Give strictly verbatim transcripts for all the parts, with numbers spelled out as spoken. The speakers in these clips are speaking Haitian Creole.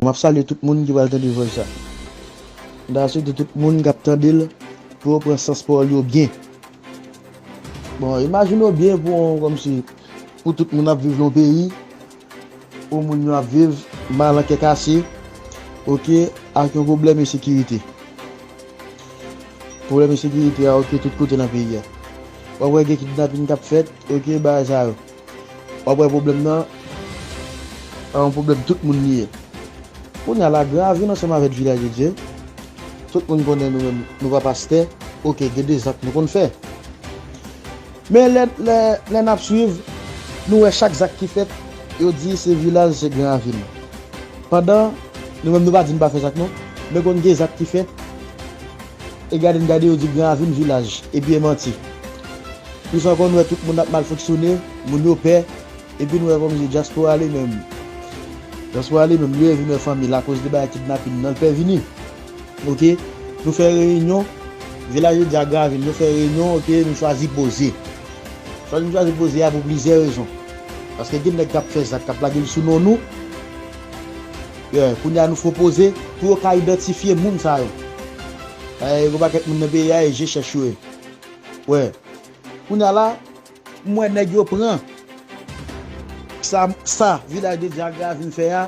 M ap salye tout moun ki pral tande voice sa. M ta swete tout moun k ap tande l pou yo pran sans pawòl yo byen. Bon, imajine w byen pou yon, kòmsi, pou tout moun ap viv nan yon peyi, pou moun yo ap viv mal an kè kase, oke, ak yon pwoblèm ensekirite. Pwoblèm ensekirite a, oke, tout kote nan peyi a. W ap wè gen kidnapin k ap fèt, oke, bagay sa yo. W ap wè pwoblèm nan, a yon pwoblèm tout moun li ye. Kounye a la, Gran Ravin ansanm avèk Vilaj de Dye, tout moun konnen nou menm, nou pa pastè, oke, gen de zak nou konn fè. Men lè, lè, lè n ap swiv, nou wè chak zak ki fèt, yo di se Vilaj, se Gran Ravin. Pandan, nou menm nou pa di n pa fè zak non, men konn gen zak ki fèt, e gade n gade yo di Gran Ravin, Vilaj, epi e manti. Plis ankò, nou wè tout moun ap mal fonksyone, moun yo pè, epi nou wè kòmsi dyaspora li menm. Dyaspora li menm, li vin wè fanmi l akoz de bagay kidnapin nan, l pè vini. Oke? Nou fè reyinyon, Vilaj de Dye ak Gran Ravin, nou fè reyinyon, oke, nou chwazi poze. Chwazi nou chwazi poze a pou plizyè rezon. Paske gen nèg k ap fè zak, k ap lage l sou non nou. Yeah, kounye a nou fè poze pou yo ka idantifye moun sa yo. Eh, gen yon pakèt moun nan peyi a, e je chèch yo ye. Wè. Kounye a la, m wè nèg yo pran sa, sa Vilaj de Dye ak Gran Ravin fè a,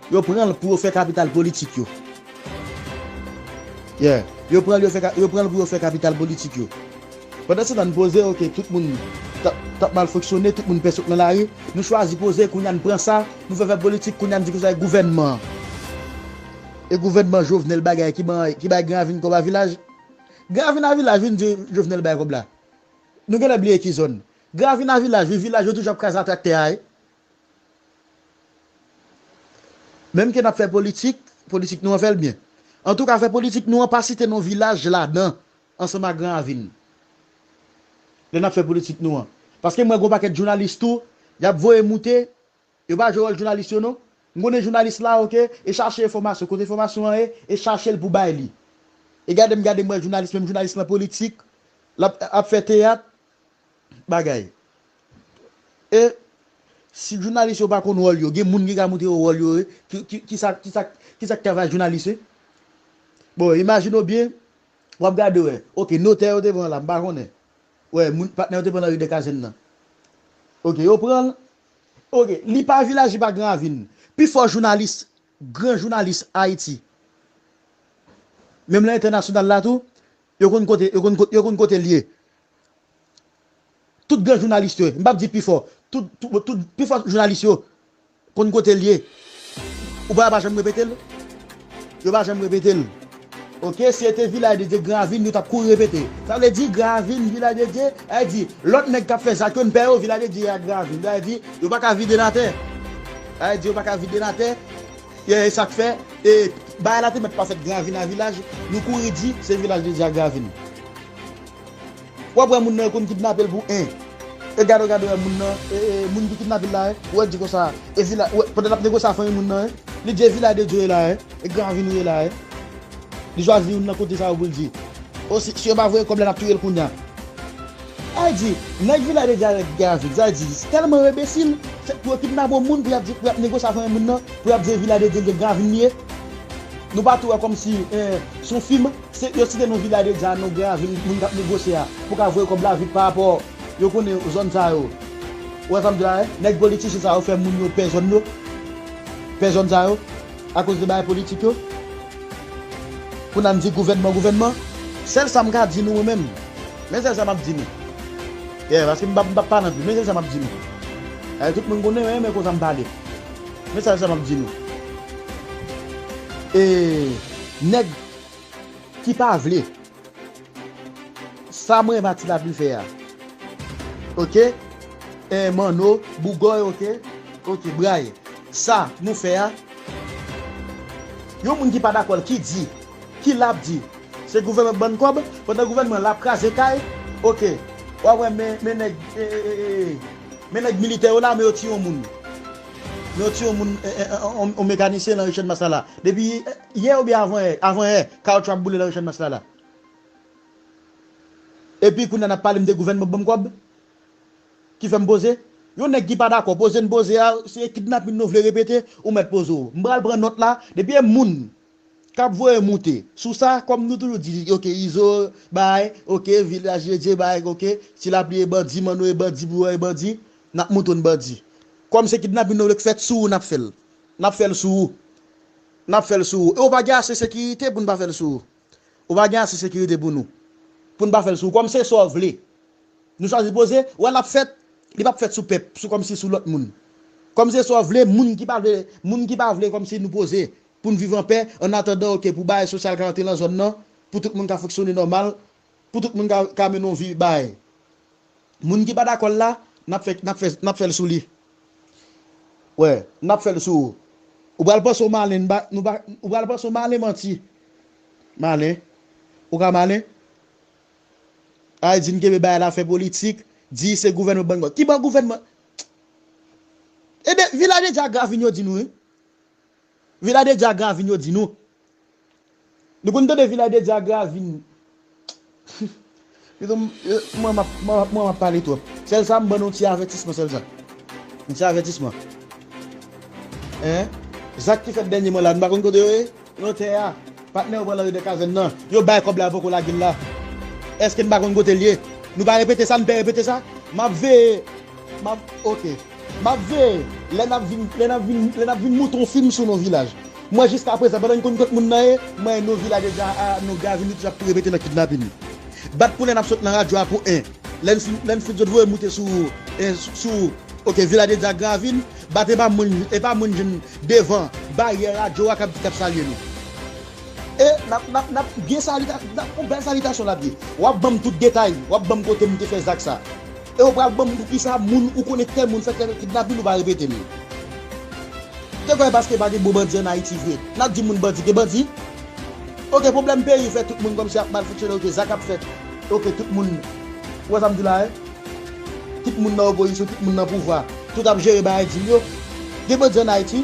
yo pran l pou yo fè kapital politik yo. Yeah. Yo pran l, yo fè ka-, yo pran l pou yo fè kapital politik yo. Pandan se tan n poze, oke, tout moun t ap, t ap mal fonksyone, tout moun pè sot nan lari, nou chwazi poze, kounye a n pran sa, nou fè fè politik, kounye a n di konsa e gouvènman an. E gouvènman Jovenel bagay ki ban, ki bay Gran Ravin kòb a Vilaj. Gran Ravin a Vilaj vin di Jovenel bay kòb la. Nou genlè bliye ki zòn. Gran Ravin a Vilaj, wi, Vilaj yo toujou ap kraze a traktè a, wi. Menm ke n ap fè politik, politik nou an fè l byen. Antouka, fè politik nou an pa site non Vilaj ladan, ansanm ak Gran Ravin. Lè n ap fè politik nou an. Paske m wè gen yon pakèt jounalis tou, y ap voye moute, yo pa jwe wòl jounalis yo non. M konnen jounalis la, oke, e chache enfòmasyon, kote enfòmasyon an ye, e chache l pou bay li. E gade m, gade m wè jounalis, menm jounalis nan politik, l ap, ap fè teyat, bagay. E si jounalis yo pa konn wòl yo, gen moun ki ka montre yo wòl yo, e, ki, ki, ki sa, ki sa, ki sa k travay jounalis, e? Bon, imajine w byen, w ap gade, wè. Oke, notè yo te pran la, m pa konnen. Wè, moun, patnè yo te pran nan ri de Kazèn nan. Oke, yo pran l. Oke, li pa Vilaj, li pa Gran Ravin. Pifò jounalis, gran jounalis Ayiti, menm nan entènasyonal la tou, yo konn kote, yo konn kote, yo konn kote l ye. Tout gran jounalis yo, m p ap di pifò, tout, tout, tout, pifò jounalis yo konn kote l ye. Ou pa, pa janm repete l? Yo pa janm repete l. Oke, si se te Vilaj de Dye, Gran Ravin, yo t ap kouri repete. Sa vle di, Gran Ravin, Vilaj de Dye, sa vle di, lòt nèg k ap fè zak yo, n pè yo, Vilaj de Dye ak Gran Ravin. Sa vle di, yo pa ka vide n atè. Sa vle di, yo pa ka vide n atè. E, e sa k fè, e, bagay la te mèt pa fèt Gran Ravin a Vilaj, nou kouri di, se Vilaj de Dye ak Gran Ravin. W ap wè moun nan yo konn kidnape l pou en. E gade, gade wè moun nan, e, e, moun ki kidnape l la, e, ou wè l di konsa, e Vilaj, ou wè, pandan l ap negosye a fanmi moun nan, e, li di e Vilaj de Dye la, e, e Gran Ravin ou ye la, e. Li chwazi youn nan kote sa yo pou l di. O, si, si yo pa voye kòb la, n ap touye l kounye a. Sa vle di, nèg Vilaj de Dye avèk Gran Ravin, sa vle di, tèlman yo enbesil, se pou yo kidnape yon moun, pou y ap di, pou y ap negosye a fanmi moun nan, pou y ap di e Vilaj de Dye, Gran Ravin li ye. Nou pa tou wè kòmsi, e, se yon fim. Se, yo site non Vilaj de Dye a, non Gran Ravin, moun k ap negosye a, pou ka voye kòb la vit pa rapò, yo konnen zòn sa yo. Ou wè sa m di la, e? Nèg politisyen sa yo fè moun yo pè zòn yo. Pè zòn sa yo. Akoz de bagay politik yo. Pou n ann di gouvènman, gouvènman. Sèl sa m ka di nou, mwen menm. Men sèl sa m ap di nou. Yeah, paske m p ap, m p ap pale anpil. Men sèl sa m ap di nou. E, tout moun konnen, men, men konsa m pale. Men sèl sa m ap di nou. E, nèg ki pa vle. Sa mwen Mati Lapli fè a. Oke? E, Manno, Bougòy, oke? Oke, Bray. Sa nou fè a. Yon moun ki pa dakò l, ki di, ki l ap di, se gouvènman k ban n kòb, pandan gouvènman l ap kraze kay, oke. W ap wè men, men nèg, e, e, e, e, men nèg militè yo la, men yo tiye yon moun. Men yo tiye yon moun, e, e, e, yon, yon mekanisyen nan ri Channmas la la. Depi, e, yè oubyen avan yè, avan yè, kawoutchou ap boule nan ri Channmas la la. Epi kounye a n ap pale m de gouvènman k ban m kòb, ki fè m poze. Yon nèg ki pa dakò, poze n poze a, se kidnapin nou vle repete, ou mèt poze w. M pral pran nòt la, depi e moun k ap voye moute sou sa, kòm nou toujou di, oke, Izo bay, oke, Vilaj Dedye bay, oke, Ti Lapli e bandi, Manno e bandi, Bouyon e bandi, n ap moute n bandi. Kòm se kidnapin nou vle k fèt sou ou, n ap fè l. N ap fè l sou ou. N ap fè l sou ou. E ou pa gen ase sekirite pou n pa fè l sou ou. Ou pa gen ase sekirite pou nou. Pou n pa fè l sou ou. Kòm se sa w vle. Nou chwazi poze, wè l ap fèt, li p ap fèt sou pèp, sou kòmsi sou lòt moun. Kòm se sa w vle, moun ki pa vle, moun ki pa vle kòmsi nou poze, pou n viv anpè, annatandan, oke, pou bagay sosyal ka rantre nan zòn nan, pou tout moun ka fonksyone nòmal, pou tout moun ka, ka mennen yon vi bagay. Moun ki pa dakò l la, n ap fè, n ap fè, n ap fè l sou li. Wè, n ap fè l sou ou. Ou pral panse w malen, n ba, nou ba, ou pral panse w malen manti. Malen. Ou ka malen? Ay, di n kenbe bagay la fè politik, di se gouvènman bann kòb. Ki ban gouvènman? Ebe, Vilaj Dedye ak Gravin yo di nou, wi. Vilaj Dedye ak Gravin yo di nou. Nou konn tande Vilaj Dedye ak Gravin. Pito m, mwen m ap, mwen m ap, mwen m ap pale twòp. Sèl sa, m ban nou ti avètisman, sèl sa. Yon ti avètisman. Hein? Zak ki fèt dènyèman la, nou pa konn kote yo ye? Lotè a, patnè yo pran nan ri de kazèn nan. Yo bay kòb la, yo poko lage l la. Èske n pa konn kote l ye? Nou pa repete sa, n pè repete sa? M ap veye, m ap, oke. M ap veye, lè n ap vin, lè n ap vin, lè n ap vin moute yon fim sou non Vilaj. Mwen jiska prezan, pandan n konn kot moun nan ye, mwen non Vilaj Dedye a, non Gravin, nou toujou ap repete nan kidnapin. Bat pou lè n ap sot nan radyo a pou en. Lè n fin, lè n fin sot voye moute sou, eh, sou, oke, Vilaj Dedye ak Gravin, bat e pa moun, e pa moun jwenn devan baryè radyo a k ap, k ap salye nou. E n ap, n ap, n ap gen salita-, n ap, yon bèl salitasyon l ap ye. W ap ban m tout detay, w ap ban m kote m te fè zak sa. E w pral ban m poukisa moun ou konnen tèl moun fè tèl kidnapin ou pa repete l. Te kwè paske pa gen bon bandi ann Ayiti vre. N ap di moun bandi, gen bandi? Oke, pwoblèm peyi fè tout moun kòmsi ap mal fonksyone, oke, zak ap fèt. Oke, tout moun, ou wè sa m di la, en? Tout moun nan opozisyon, tout moun nan pouvwa. Tout ap jere bagay di l yo. Gen bandi ann Ayiti?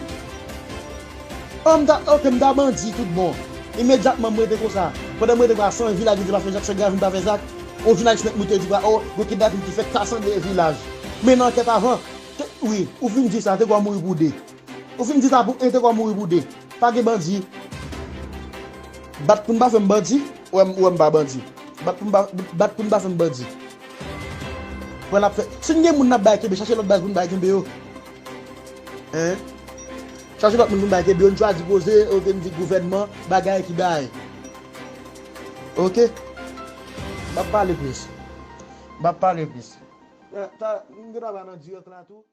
An, m ta, oke, m ta bandi tout bon. Imedyatman, m rete konsa. Pandan m rete konsa, san Vilaj Dedye pa fè zak, san Gravin pa fè zak. On jounalis mèt moute di, o, gon kidnapin ki fèt, ta sanble Vilaj. Men nan ankèt avan. Te, wi, ou fin di sa, te kwè w mouri pou de. Ou fin di sa pou en, te kwè w mouri pou de. Pa gen bandi. Bat pou n pa fè m bandi, ou wè m, ou wè m pa bandi. Bat pou n pa, bat pou n pa fè m bandi. Pran l ap fè. Si n gen moun n ap bay kenbe, chache lòt baz pou n bay kenbe yo. Hein? Chache lòt moun pou n bay kenbe yo, n chwazi poze, oke, n di gouvènman, bagay ki bagay. Oke? M ap pale plis. M ap pale plis. Eh, ta, m gen dwa pa nan dirèk la tou.